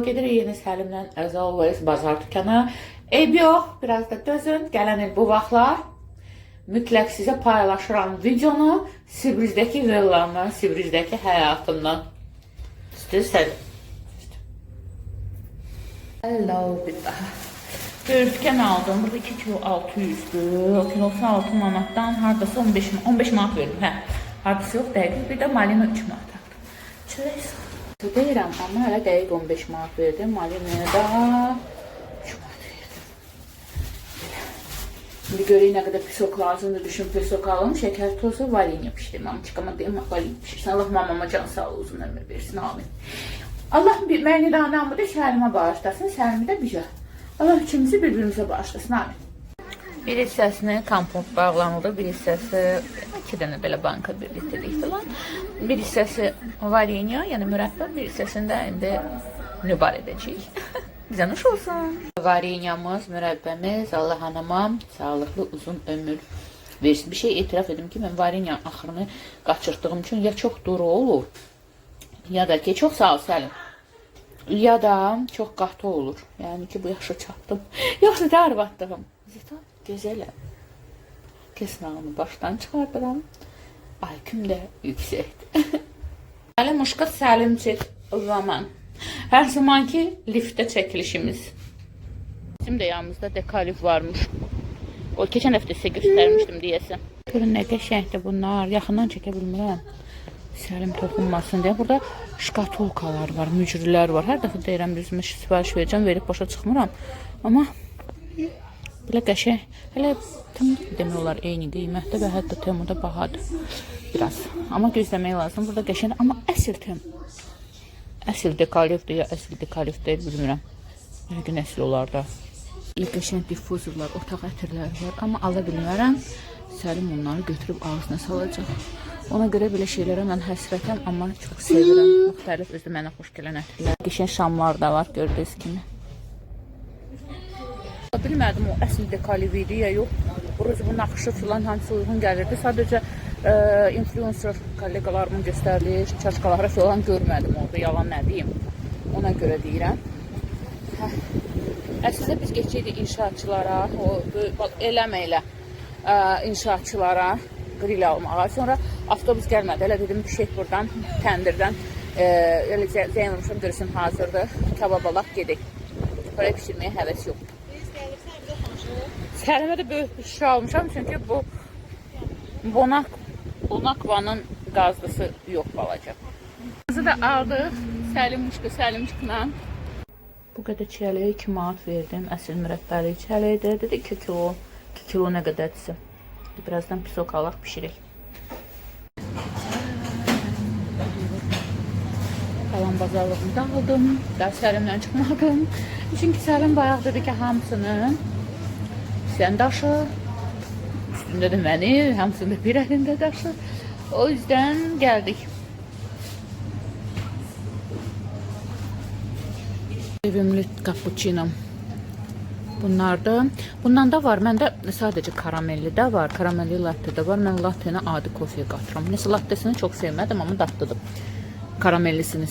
Gedirik yeni Səlimlə as always bazar dükkanı. Eyb yox, biraz da dözün. Gələn il bu vaxtlar mütləq sizə paylaşıram videonu Sibrizdəki villamdan, Sibrizdəki həyatımdan. Düzdür, Səlim? Hello, bir daha. Böyürtkən aldım. Burada 2 kilo 600-dür. O kilosu 6 manatdan hardasa 15 manat verdim. Hə. Hardasa yox, dəqiq. Bir də malina 3 manat aldım. Çörək deyirəm, amma hələ dəqiq 15 manat verdim. Malinaya da 3 manat verdim. Belə. İndi görək nə qədər pisok lazımdır. Düşün pisok alım, şəkər tozu, varinye pişirim. Amçıqama deyim, varinye pişirsin. Allah mamama can sağlığı, uzun ömür versin. Amin. Allah bir məni də anamı da Səlimə bağışlasın, Səlimi də bizə. Allah üçümüzü bir-birimizə bağışlasın. Amin. Bir hissəsini kompot bağlanıldı, bir hissəsi iki dənə belə banka bir litrlik falan. Bir hissəsi varinyo, yəni mürəbbə, bir hissəsini də indi nübar edəcəyik. Bizə nuş olsun. Varinyamız, mürəbbəmiz, Allah anama sağlıqlı uzun ömür versin. Bir şey etiraf edim ki, mən varinyanın axırını qaçırtdığım üçün ya çox duru olur, ya da ki, çox sağ ol Səlim. Ya da çox qatı olur. Yəni ki, bu yaşa çatdım. Yoxsa da arvadlığım. Zita gözələm. Kesnağımı başdan çıxardıram. IQ-m də yüksəkdir. Səlim Uşqa, Səlimçik zaman. Hər zamanki liftdə çəkilişimiz. Bizim də yanımızda dekalif varmış. O keçən həftə sizə göstərmişdim deyəsən. Görün nə qəşəngdir bunlar. Yaxından çəkə bilmirəm. Səlim toxunmasın deyə. Burada şkatulkalar var, mücrülər var. Hər dəfə deyirəm düzmüş sifariş verəcəm, verib başa çıxmıram. Amma belə qəşəng. Hələ tam demək olar eyni qiymətdə və hətta Temuda bahadır biraz. Amma gözləmək lazım. Burada qəşəng, amma əsl Temu. Əsl dekalifdir ya əsl dekalif deyil bilmirəm. Yəqin əsl olar da. Elə qəşəng diffuzorlar, otaq ətirləri var, amma ala bilmərəm. Səlim onları götürüb ağzına salacaq. Ona görə belə şeylərə mən həsrətəm, amma çox sevirəm. Müxtəlif özü mənə xoş gələn ətirlər. Qəşəng şamlar da var gördüyünüz kimi. Bilmədim o əsl dekaliv idi ya yox. Burası bu naxışı filan hamısı uyğun gəlirdi. Sadəcə influencer kolleqalarımın göstərdiyi çaşkaları filan görmədim orada. Yalan nə deyim. Ona görə deyirəm. Hə. Əslində biz keçirdik inşaatçılara, o eləmə elə inşaatçılara qril almağa. Sonra avtobus gəlmədi. Elə dedim pişək buradan, təndirdən. Elə zəng vurmuşam görürsün hazırdır. Kabab alaq gedək. Oraya pişirməyə həvəs yoxdur. Səlimə də böyük bir şüşə almışam çünki bu Bonakvanın qazlısı yox balaca. Qızı da aldıq. Səlim uşqu, Səlimçiklə. Bu qədər çələyə 2 manat verdim. Əsl mürəbbəli çələkdir. Dedi 2 kilo. 2 kilo nə qədərdirsə. Birazdan pisok alaq pişirək. Qalan bazarlığımı da aldım. Daha Səlimlə çıxmadım. Çünki Səlim bayaq dedi ki, hamısını sən daşı. Üstündə də məni, hamısını da bir əlində daşı. O yüzden geldik. Sevimli cappuccino. Bunlar da, bundan da var. Məndə sadəcə karamelli də var, karamelli latte də var. Mən latteni adi kofeyə qatıram. Nəsə lattesini çox sevmədim, amma dadlıdır. Karamellisini,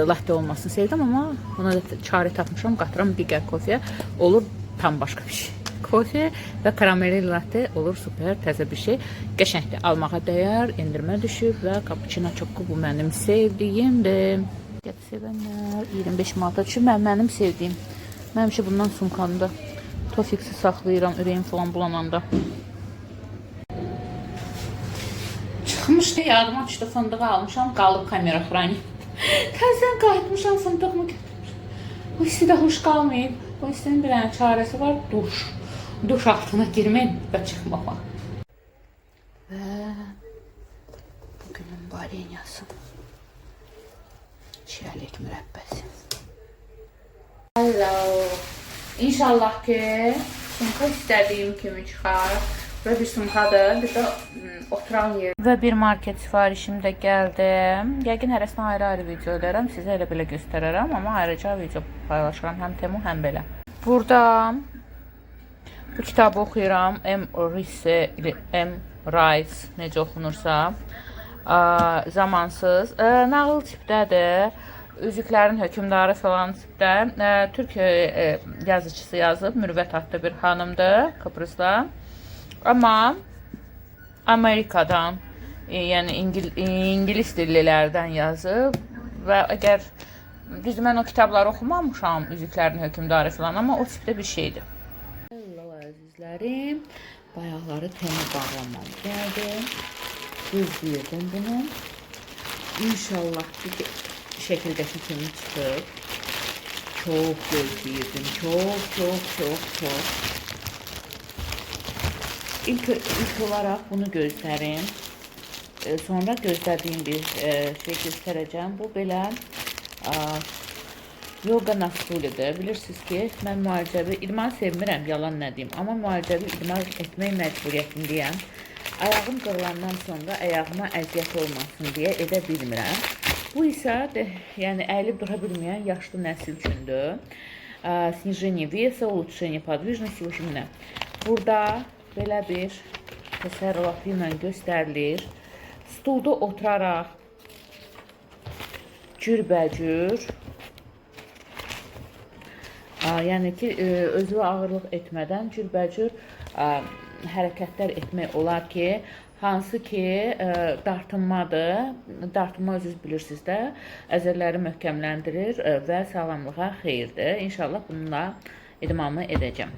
latte olmasını sevdim, amma ona da çarə tapmışam, qatıram digər kofeyə. Olur tam başqa bir şey. Kofe və karamelli latte olur super, təzə bir şey. Qəşəngdir, almağa dəyər, endirmə düşüb və cappuccino çox bu mənim sevdiyimdir. Gəl sevənlər 25 manata düşüb. Mənim sevdiyim. Mən həmişə bundan sumkamda Tofiksi saxlayıram ürəyim falan bulananda. Çıxmışdı, yadıma düşdü, fındığı almışam, qalıb kamera xrani. Təzədən qayıtmışam, fındığımı götürmüşəm. Bu isti də xoş qalmayıb. Bu istinin bir dənə çarəsi var, duş. Duş altına girmək və çıxmamaq. Və bugünün varenyası. Çiyələk mürəbbəsi. Hello. İnşallah ki, sumka istədiyim kimi çıxar. Böyle bir sumkadır, bir də oturan yer. Və bir market sifarişim də gəldi. Yəqin hərəsini ayrı-ayrı video edərəm, sizə elə belə göstərərəm, amma ayrıca video paylaşıram həm Temu, həm belə. Burada bu kitabı oxuyuram. M. Rice, M. Rice necə oxunursa. Zamansız. Nağıl tipdədir. Üzüklərin Hökmdarı falan tipdə türk yazıçısı yazıb, Mürvət adlı bir xanımdır Kıbrısda. Amma Amerikadan, yəni ingilis dillilərdən yazıb və əgər düzdür mən o kitabları oxumamışam, Üzüklərin Hökmdarı falan, amma o tipdə bir şeydir. Hello əzizlərim. Bayaqları Temu bağlamam gəldi. Gözləyirdim bunu. İnşallah ki şəkildəki kimi çıxır. Çox gözləyirdim. Çox, çox, çox, çox. İlk olaraq bunu göstərim. Sonra gözlədiyim bir şey göstərəcəm. Bu belə yoga na stulidir. Bilirsiniz ki, mən müalicəvi idman sevmirəm, yalan nə deyim. Amma müalicəvi idman etmək məcburiyyətindəyəm. Ayağım qırılandan sonra ayağıma əziyyət olmasın deyə edə bilmirəm. Bu isə yəni əyilib dura bilməyən yaşlı nəsil üçündür. Снижение веса, улучшение подвижности, в общем, nə. Burada belə bir təsərrüfatı ilə göstərilir. Stulda oturaraq cürbəcür, yəni ki, özünə ağırlıq etmədən cürbəcür hərəkətlər etmək olar ki, hansı ki dartınmadır. Dartınma özünüz bilirsiniz də, əzələləri möhkəmləndirir və sağlamlığa xeyirdir. İnşallah bununla idmanımı edəcəm.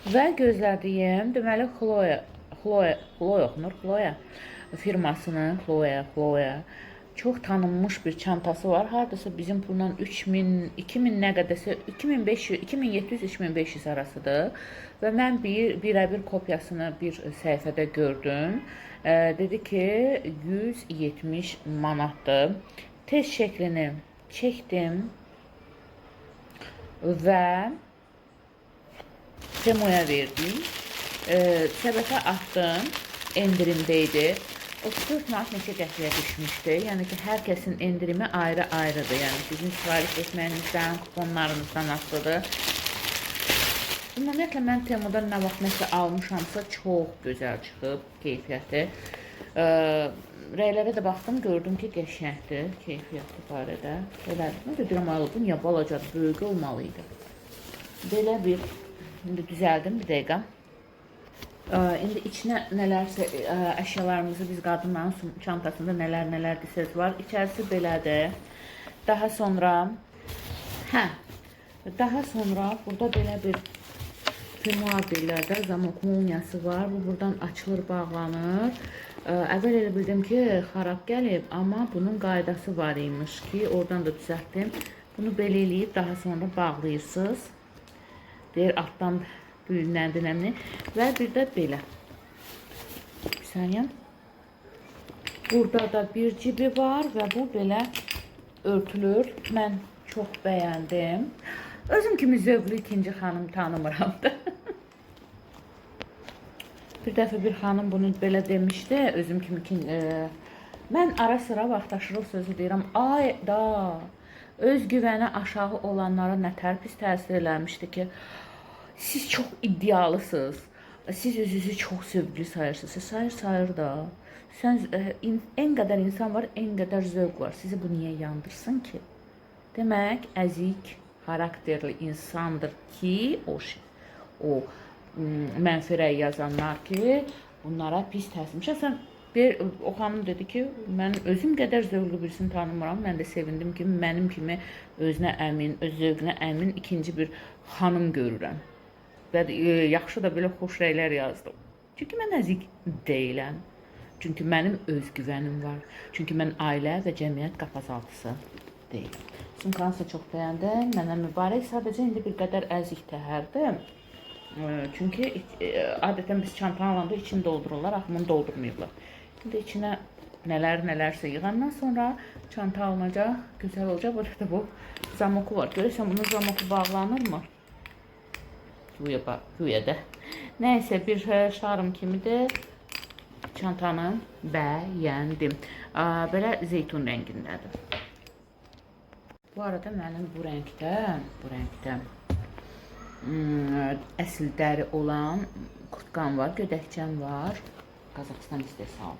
Və gözlədiyim, deməli Chloe, Chloe, Chloe oxunur, Chloe firmasının Chloe çox tanınmış bir çantası var. Hardasa bizim pulla 3000, 2000 nə qədərsə 2500, 2700, 3500 arasıdır. Və mən bir birəbir kopyasını bir səhifədə gördüm. Dedi ki 170 manatdır. Tez şəklini çəkdim və Temuya verdim. Səbətə atdım. Endirimdə idi. 34 manat neçə qəpiyə düşmüşdü. Yəni ki, hər kəsin endirimi ayrı-ayrıdır. Yəni sizin sifariş etməyinizdən, kuponlarınızdan asılıdır. Ümumiyyətlə mən Temudan nə vaxt nəsə almışamsa çox gözəl çıxıb keyfiyyəti. Rəylərə də baxdım, gördüm ki, qəşəngdir keyfiyyəti barədə. Belədir. Mən də deyirəm, ayol, bu niyə balacadır, böyük olmalı idi. Belə bir, indi düzəldim bir dəqiqə. İndi içinə nələrsə əşyalarımızı biz qadınların çantasında nələr nələr desəz var. İçərisi belədir. Daha sonra daha sonra burada belə bir fermuar deyirlər də, zamok molniyası var. Bu buradan açılır, bağlanır. Əvvəl elə bildim ki, xarab gəlib, amma bunun qaydası var imiş ki, oradan da düzəltdim. Bunu belə eləyib daha sonra bağlayırsınız. Deyir altdan düyünləndi nəmli və bir də belə. Bir saniyə. Burada da bir cibi var və bu belə örtülür. Mən çox bəyəndim. Özüm kimi zövqlü ikinci xanım tanımıram da. Bir dəfə bir xanım bunu belə demişdi, özüm kimi ki, mən ara sıra vaxtaşırı sözü deyirəm. Ay da, özgüvəni aşağı olanlara nə tər pis təsir eləmişdi ki, siz çox iddialısınız. Siz özünüzü çox zövqlü sayırsınız. Sayır, sayır da. Sən en qədər insan var, en qədər zövq var. Sizi bu niyə yandırsın ki? Demək, əzik xarakterli insandır ki, o mənfi rəy yazanlar ki, bunlara pis təsir. Şəxsən bir o xanım dedi ki, mən özüm qədər zövqlü birisini tanımıram. Mən də sevindim ki, mənim kimi özünə əmin, öz zövqünə əmin ikinci bir xanım görürəm. Və yaxşı da belə xoş rəylər yazdım. Çünki mən əzik deyiləm. Çünki mənim özgüvənim var. Çünki mən ailə və cəmiyyət qapazaltısı deyiləm. Sumkanı isə çox bəyəndim. Mənə mübarək. Sadəcə indi bir qədər əzik təhərdir. Çünki adətən biz çantanı alanda içini doldururlar, axı bunu doldurmayıblar. İndi içinə nələr nələrsə yığandan sonra çanta alınacaq, gözəl olacaq. Burada da bu zamoku var. Görürsən bunun zamoku bağlanırmı? Güya, güya da. Nəysə bir şarım kimidir. Çantanı bəyəndim. Belə zeytun rəngindədir. Bu arada mənim bu rəngdə əsl dəri olan kurtkam var, gödəkçəm var. Qazaxıstan istehsalı.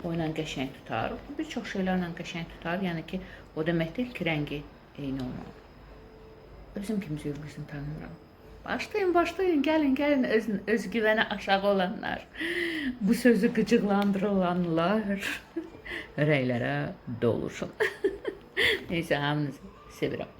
O ilə qəşəng tutar. Bir çox şeylərlə qəşəng tutar. Yəni ki, o demək deyil ki, rəngi eyni olmalıdır. Özüm kimi zövqlüsünü tanımıram. Başlayın, başlayın, gəlin, gəlin öz, özgüvəni aşağı olanlar. Bu sözü qıcıqlandıranlar rəylərə doluşun. Neyse, hamınızı sevirəm.